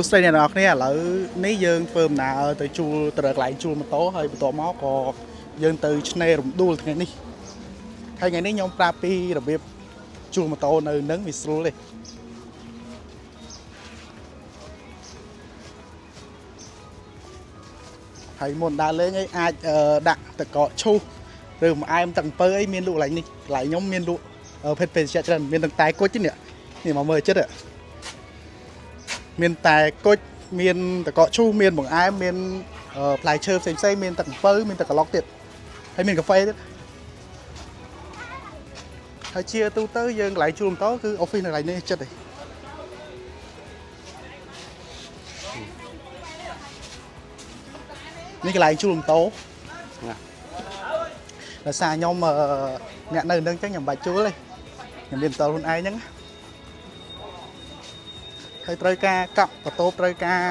សួស្តីអ្នកនរគ្នាឥឡូវនេះយើងធ្វើដំណើរទៅជួលទៅកន្លែងជួលម៉ូតូហើយបន្ទាប់មកក៏យើងទៅឆ្នេររំដួលថ្ងៃនេះហើយថ្ងៃនេះខ្ញុំប្រាប់ពីរបៀបជួលម៉ូតូនៅនឹងវាស្រួលទេហើយមុនដើរលេងអីអាចដាក់តកកឈូសឬមួយអែមទឹកអំពៅអីមានលក់កន្លែងនេះកន្លែងខ្ញុំមានលក់ភេទភេសជ្ជៈច្រើនមានទាំងតែគុជទេនេះនេះមកមើលចិត្តហ៎ មានតែគុជមានតកកឈូសមានបង្អែមមានផ្លែឈើផ្សេងផ្សេងៗមានទឹកអំពៅមានទឹកក្លុកទៀតហើយមានកាហ្វេទៀតហើយជាទូទៅយើងកន្លែងជួលម៉ូតូគឺ office នៅកន្លែងនេះចិត្តឯងនេះកន្លែងជួលម៉ូតូណាដោយសារខ្ញុំអ្នកនៅនឹងចឹងខ្ញុំមិនបាច់ជួលទេខ្ញុំមានម៉ូតូខ្លួនឯងហ្នឹងណាហើយត្រូវការកក់បន្ទប់ត្រូវការ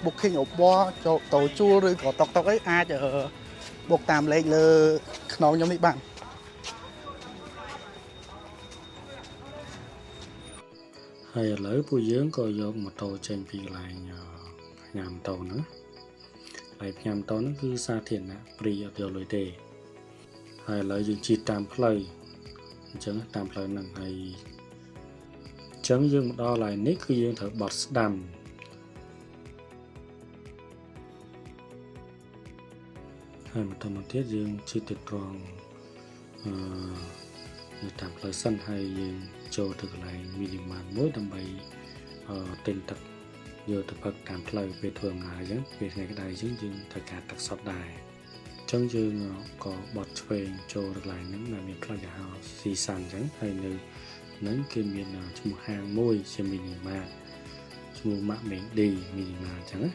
booking អូប័រចូលតូជួលឬក៏តុកតុកអីអាចបុកតាមលេខលើខ្នងខ្ញុំនេះបាន ហើយឥឡូវពួកយើងក៏យកម៉ូតូចេញពីកន្លែងផ្ញើម៉ូតូហ្នឹងកន្លែងផ្ញើម៉ូតូហ្នឹងគឺសាធារណៈព្រីអត់យកលុយទេហើយឥឡូវយើងជិះតាមផ្លូវអញ្ចឹងតាមផ្លូវហ្នឹងហើយអញ្ចឹងយើងមកដល់កន្លែងនេះគឺយើងត្រូវបត់ស្ដាំហើយបន្តមកទៀតយើងជិះទៅត្រង់អឺនៅតាមផ្លូវសិនហើយយើងចូលទៅកន្លែងមីនីម៉ាតមួយដើម្បីទិញទឹកយកទៅផឹកតាមផ្លូវពេលធ្វើដំណើរអញ្ចឹងពេលថ្ងៃក្តៅអញ្ចឹងយើងត្រូវការទឹកសុទ្ធដែរអញ្ចឹងយើងក៏បត់ឆ្វេងចូលទៅកន្លែងហ្នឹងដែលមានផ្លូវយហោស៊ីសាន់អញ្ចឹងហើយនៅហ្នឹងគេមានឈ្មោះហាងមួយជាមីនីម៉ាតឈ្មោះម៉ាក់មេងឌីមីនីម៉ាតអញ្ចឹងណា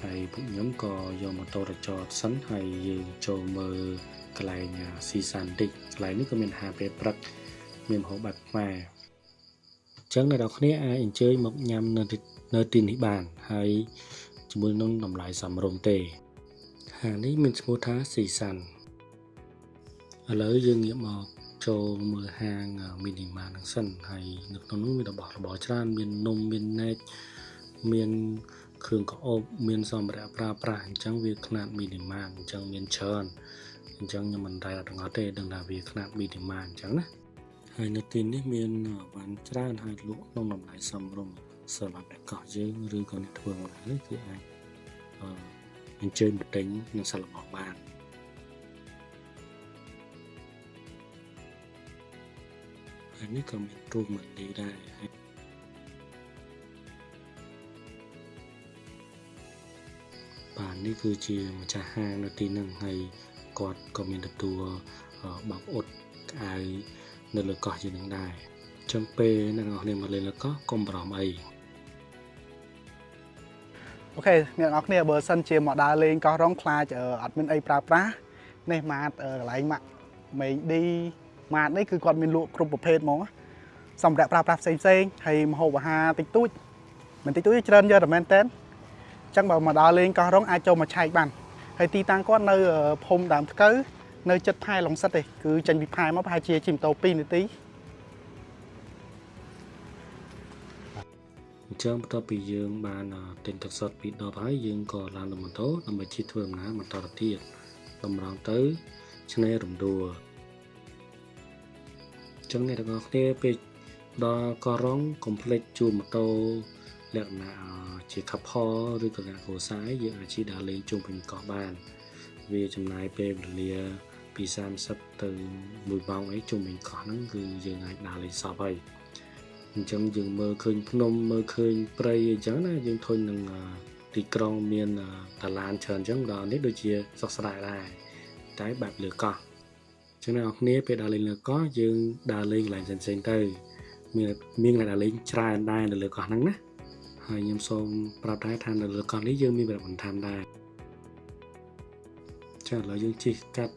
ហើយពួកខ្ញុំក៏យកម៉ូតូទៅចតសិនហើយយើងចូលមើលកន្លែងស៊ីសាន់តិចកន្លែងនេះក៏មានអាហារពេលព្រឹកមានម្ហូបបែបខ្មែរអញ្ចឹងអ្នកនរគ្នាអាចអញ្ជើញមកញ៉ាំនៅទីនេះបានហើយជាមួយនឹងតម្លៃសមរម្យទេហាងនេះមានឈ្មោះថាស៊ីសាន់ឥឡូវយើងងាកមកចូលមើលហាងមីនីម៉ាហ្នឹងសិនហើយនៅក្នុងនោះមានរបស់របរច្រើនមាននំមានណែកមានគ្រឿងក្រអូបមានសម្ភារៈប្រើប្រាស់អញ្ចឹងវាខ្នាតមីនីម៉ាតអញ្ចឹងមានច្រើនអញ្ចឹងខ្ញុំមិនដែលទាំងអស់ទេដឹងថាវាខ្នាតមីនីម៉ាតអញ្ចឹងណាហើយនៅទីនេះមានបានច្រើនហើយលក់ក្នុងតម្លៃសមរម្យសម្រាប់អ្នកកោះយើងឬក៏អ្នកធ្វើដំណើរនេះគឺអាចអញ្ជើញមកទិញនិងសាកល្បងបានហើយនេះក៏មានរូបមន្ទីរដែរបាទនេះគឺជាម្ចាស់ហាងនៅទីហ្នឹងហើយគាត់ក៏មានទទួលបោកអ៊ុតក្អៅនៅលើកោះយើងនឹងដែរអញ្ចឹងពេលអ្នកនរគ្នាមកលេងលើកោះកុំបារម្ភអី OK អ្នកនរគ្នាបើសិនជាមកដើរលេងកោះរងខ្លាចអត់មានអីប្រើប្រាស់នេះម៉ាតកន្លែងម៉ាក់មេងឌីម៉ាតនេះគឺគាត់មានលក់គ្រប់ប្រភេទហ្មងណាសម្រាប់ប្រើប្រាស់ផ្សេងផ្សេងៗហើយម្ហូបអាហារតិចតួចមិនតិចតួចទេច្រើនយកតែមែនតើអញ្ចឹងបើមកដើរលេងកោះរងអាចចូលមកឆែកបានហើយទីតាំងគាត់នៅភូមិដើមថ្កូវនៅចិត្តផែឡុងសិតទេគឺចេញពីផែមកប្រហែលជាជិះម៉ូតូ2នាទី អញ្ចឹងបន្ទាប់ពីយើងបានទិញទឹកសុទ្ធពីដបហើយយើងក៏ឡើងលើម៉ូតូដើម្បីជិះធ្វើដំណើរបន្តទៅទៀតតម្រង់ទៅឆ្នេររំដួលអញ្ចឹងអ្នកទាំងអស់គ្នាពេលដល់កោះរងកុំភ្លេចជួលម៉ូតូលក្ខណៈជា couple ឬក៏លក្ខណៈគ្រួសារយើងអាចជិះដើរលេងជុំវិញកោះបានវាចំណាយពេលវេលាពី30ទៅ1ម៉ោងអីជុំវិញកោះហ្នឹងគឺយើងអាចដើរលេងសពហើយអញ្ចឹងយើងមើលឃើញភ្នំមើលឃើញព្រៃអញ្ចឹងណាយើងធុញនឹងទីក្រុងមានតាឡានច្រើនអញ្ចឹងដល់នេះដូចជាសុខស្រែដែរតែបែបលើកោះអញ្ចឹងអ្នកនរគ្នាពេលដើរលេងលើកោះយើងដើរលេងកន្លែងផ្សេងៗទៅមានកន្លែងដើរលេងច្រើនដែរនៅលើកោះហ្នឹងណាហើយខ្ញុំសូមប្រាប់ដែរថានៅលើកោះនេះយើងមានប្រាប់បន្ថែមដែរចាឥឡូវយើងជិះកាត់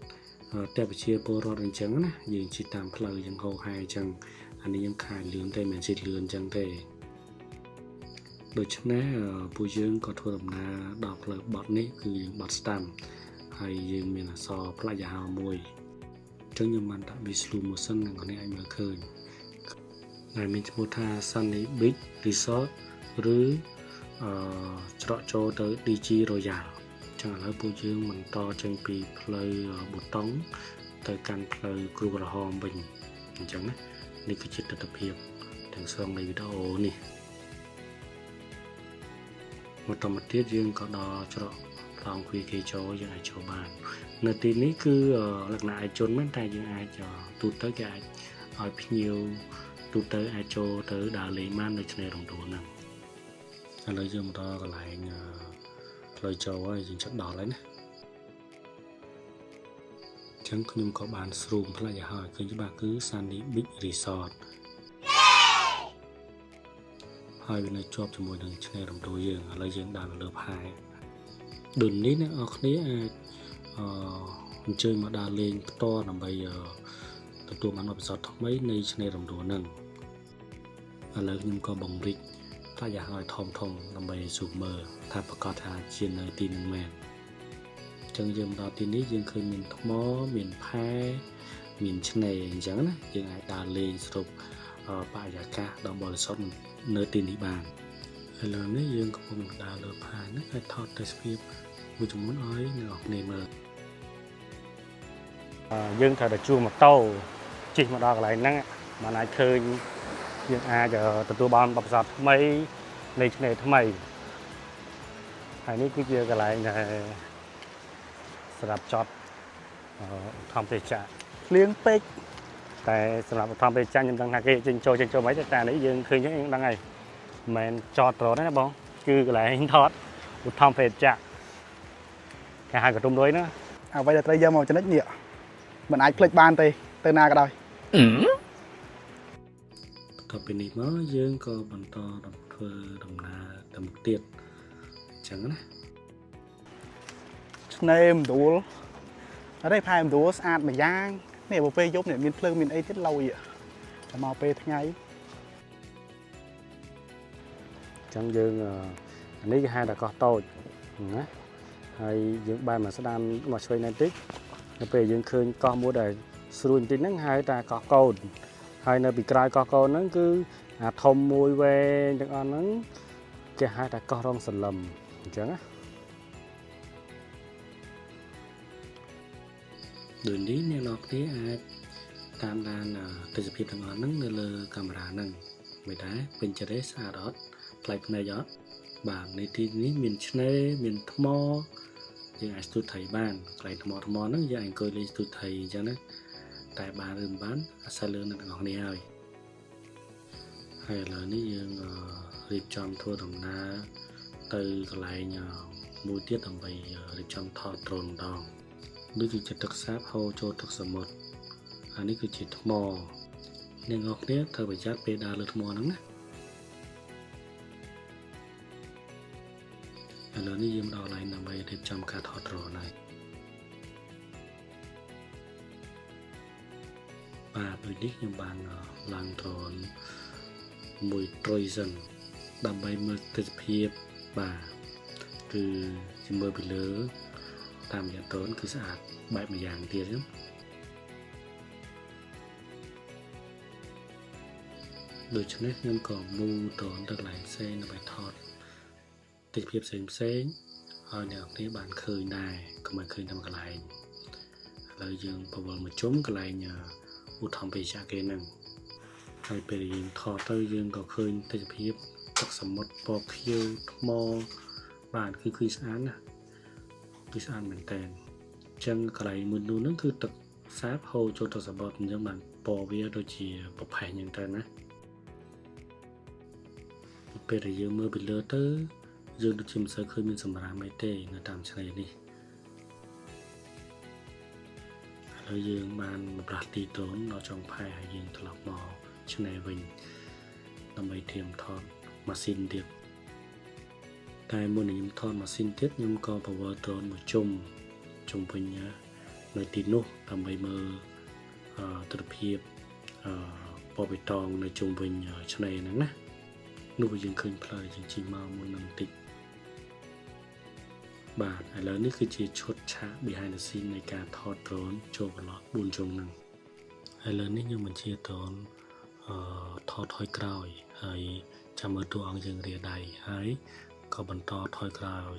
តែប្រជាពលរដ្ឋអញ្ចឹងណាយើងជិះតាមផ្លូវយើងហោហែអញ្ចឹងអានេះយើងខាយលឿនទេមិនជិះលឿនអញ្ចឹងទេដូច្នេះពួកយើងក៏ធ្វើដំណើរដល់ផ្លូវបត់នេះគឺយើងបត់ស្ដាំហើយយើងមានអក្សរផ្លាកយីហោមួយអញ្ចឹងខ្ញុំបានដាក់វា slow motion អ្នកនរអាចមើលឃើញដែលមានឈ្មោះថា Sunny Beach Resort ឬ ច្រកចូលទៅ DG Royal ចឹងឥឡូវពួកយើងបន្តចេញពីផ្លូវប៊ូតុងទៅកាន់ផ្លូវគ្រូក្រហមវិញអញ្ចឹងណានេះគឺជាទិដ្ឋភាពទាំងស្រុងនៃវីដេអូនេះបន្តមកទៀតយើងក៏ដល់ច្រកឡងទ្វារគេចូលយើងអាចចូលបាននៅទីនេះគឺលក្ខណៈឯកជនមែនតែយើងអាចទូទៅគេអាចឲ្យភ្ញៀវទូទៅអាចចូលទៅដើរលេងបាននៅឆ្នេររំដួលហ្នឹងឥឡូវយើងមកដល់កន្លែងផ្លូវចូលហើយយើងជិតដល់ហើយណាអញ្ចឹងខ្ញុំក៏បានស្រូមផ្លាច់ឲ្យហើយឃើញច្បាស់គឺ Sunny Beach Resort ហើយវានៅជាប់ជាមួយនឹងឆ្នេររំដួលយើងឥឡូវយើងដើរនៅលើផែដូចនេះអ្នកនរគ្នាអាចអញ្ជើញមកដើរលេងផ្ទាល់ដើម្បីទទួលបានបទពិសោធន៍ថ្មីនៃឆ្នេររំដួលហ្នឹងឥឡូវខ្ញុំក៏បង្រិចផ្លាច់ឲ្យហើយធំធំដើម្បីស៊ូមមើលថាប្រកាសថាជានៅទីនឹងមែនអញ្ចឹងយើងមកដល់ទីនេះយើងឃើញមានថ្មមានផែមានឆ្នេរអញ្ចឹងណាយើងអាចដើរលេងស្រូបបរិយាកាសដ៏បរិសុទ្ធនៅទីនេះបានឥឡូវនេះយើងកំពុងដើរលើផែហ្នឹងហើយថតទេសភាពមួយចំនួនឲ្យអ្នកនរគ្នាមើលយើងត្រូវតែជួលម៉ូតូជិះមកដល់កន្លែងហ្នឹងបានអាចឃើញយើងអាចទទួលបានបទពិសោធន៍ថ្មីនៃឆ្នេរថ្មីហើយនេះគឺជាកន្លែងដែលសម្រាប់ចតធម្មទេសចរ ភ្លៀងពេក តែសម្រាប់ធម្មទេសចរខ្ញុំដឹងថាគេចេញចូលមិនតែនេះយើងឃើញយើងដឹងហើយមិនមែនចតដ្រូនទេណាបងគឺកន្លែងថតឧទ្ធម្ភាគចក្រគេហៅកតុំរុយណា អ្វីដែលត្រូវយកមកចំណិចនេះមិនអាចភ្លេចបានទេទៅណាក៏ដោយ បន្ទាប់ពីនេះមកយើងក៏បន្តធ្វើដំណើរទៅមុខទៀតអញ្ចឹងណា ឆ្នេរមណ្ឌលអត់ទេផែមណ្ឌលស្អាតមួយយ៉ាងនេះបើពេលយប់នេះមានភ្លើងមានអីទៀតឡយតែមកពេលថ្ងៃ អញ្ចឹងយើងអានេះគេហៅថាកោះតូចណាហើយយើងបែរមកស្ដាំមកឆ្វេងណែតិចនៅពេលយើងឃើញកោះមួយដែលស្រួយបន្តិចហ្នឹងហៅថាកោះកូនហើយនៅពីក្រោយកោះកូនហ្នឹងគឺអាធំមួយវែងទាំងអស់ហ្នឹងគេហៅថាកោះរងសលឹមអញ្ចឹងណាដូចនេះអ្នកនរគ្នាអាចតាមដានទេសភាពទាំងអស់ហ្នឹងនៅលើកាមេរ៉ាហ្នឹងមិនដែរពេញចិត្តទេស្អាតអត់ប្លែកភ្នែកអត់បាទនៅទីនេះមានឆ្នេរមានថ្មយើងអាចស្ទូចត្រីបានកន្លែងថ្មហ្នឹងយើងអាចអង្គុយលេងស្ទូចត្រីអញ្ចឹងណាតែបានឬមិនបានអាស្រ័យលើអ្នកទាំងអស់គ្នាហើយហើយឥឡូវនេះយើងរៀបចំធ្វើដំណើរទៅកន្លែងមួយទៀតដើម្បីរៀបចំថតដ្រូនម្ដងនេះគឺជាទឹកសាបហូរចូលទឹកសមុទ្រអានេះគឺជាថ្មអ្នកនរគ្នាត្រូវប្រយ័ត្នពេលដើរលើថ្មហ្នឹងណាឥឡូវនេះយើងមកដល់កន្លែងដើម្បីរៀបចំការថតដ្រូនហើយបាទដូចនេះខ្ញុំបានឡើងដ្រូនមួយត្រុយសិនដើម្បីមើលទេសភាពបាទគឺជាមើលពីលើតាមរយៈដ្រូនគឺស្អាតបែបមួយយ៉ាងទៀតហ្នឹងដូច្នេះខ្ញុំក៏មូដ្រូនទៅកន្លែងផ្សេងដើម្បីថតទេសភាពផ្សេងផ្សេងហើយអ្នកនរបានឃើញដែរកុំឲ្យឃើញតាមកន្លែងឥឡូវយើងពវល់មកជុំកន្លែងឧទ្ធម្ភាគចក្រគេហ្នឹងហើយពេលយើងថតទៅយើងក៏ឃើញទេសភាពទឹកសមុទ្រពណ៌ខៀវថ្មបាទគឺឃើញស្អាតណាគឺស្អាតមែនតើអញ្ចឹងកន្លែងមួយនោះហ្នឹងគឺទឹកសាបហូរចូលទៅសមុទ្រអញ្ចឹងបានពណ៌វាដូចជាប្រផេះអញ្ចឹងទៅណាពេលដែលយើងមើលពីលើទៅយើងដូចជាមិនសូវឃើញមានសម្រាមអីទេនៅតាមឆ្នេរនេះឥឡូវយើងបានមកផ្លាស់ទីដ្រូនដល់ចុងផែហើយយើងត្រឡប់មកឆ្នេរវិញដើម្បីត្រៀមថតម៉ាស៊ីនទៀតតែមុននឹងខ្ញុំថតម៉ាស៊ីនទៀតខ្ញុំក៏ពវល់ដ្រូនមួយជុំវិញនៅទីនោះដើម្បីមើលទិដ្ឋភាពពណ៌បៃតងនៅជុំវិញឆ្នេរហ្នឹងណានោះយើងឃើញផ្លូវយើងជិះមកមុននឹងតិចបាទឥឡូវនេះគឺជាឈុតឆាក behind the scene នៃការថតដ្រូនចូលប្រឡោះ4ជុំហ្នឹងឥឡូវនេះខ្ញុំបញ្ជាដ្រូនថតថយក្រោយហើយចាំមើលតួអង្គយើងរាដៃហើយ ក៏បន្តថយក្រោយ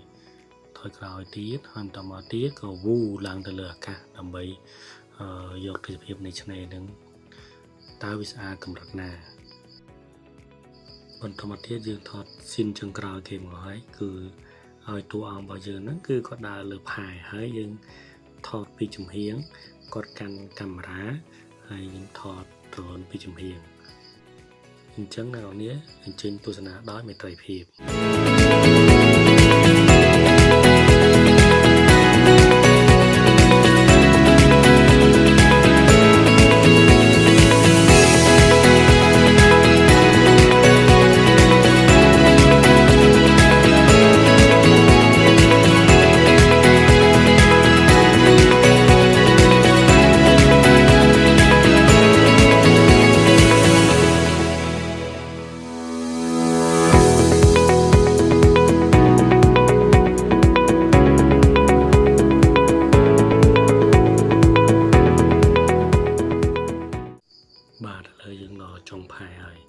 ថយក្រោយទៀតហើយបន្តមកទៀតក៏វូឡើងទៅលើអាកាសដើម្បីយកទេសភាពនៃឆ្នេរហ្នឹងតើវាស្អាតកម្រិតណាបន្តមកទៀតយើងថតស៊ីនចុងក្រោយគេមកហើយគឺឲ្យតួអង្គរបស់យើងហ្នឹងគឺគាត់ដើរលើផែហើយយើងថតពីចំហៀងគាត់កាន់កាមេរ៉ាហើយយើងថតដ្រូនពីចំហៀងអញ្ចឹងអ្នកនរនេះអញ្ជើញទស្សនាដោយមេត្រីភាពបាទឥឡូវយើងដល់ចុងផែហើយ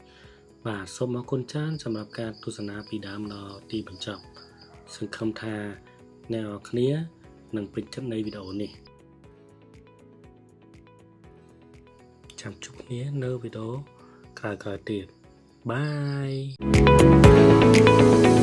បាទសូមអរគុណច្រើនសម្រាប់ការទស្សនាពីដើមដល់ទីបញ្ចប់សង្ឃឹមថាអ្នកនរគ្នានឹងពេញចិត្តនៃវីដេអូនេះចាំជួបគ្នានៅវីដេអូក្រោយៗទៀតបាយ។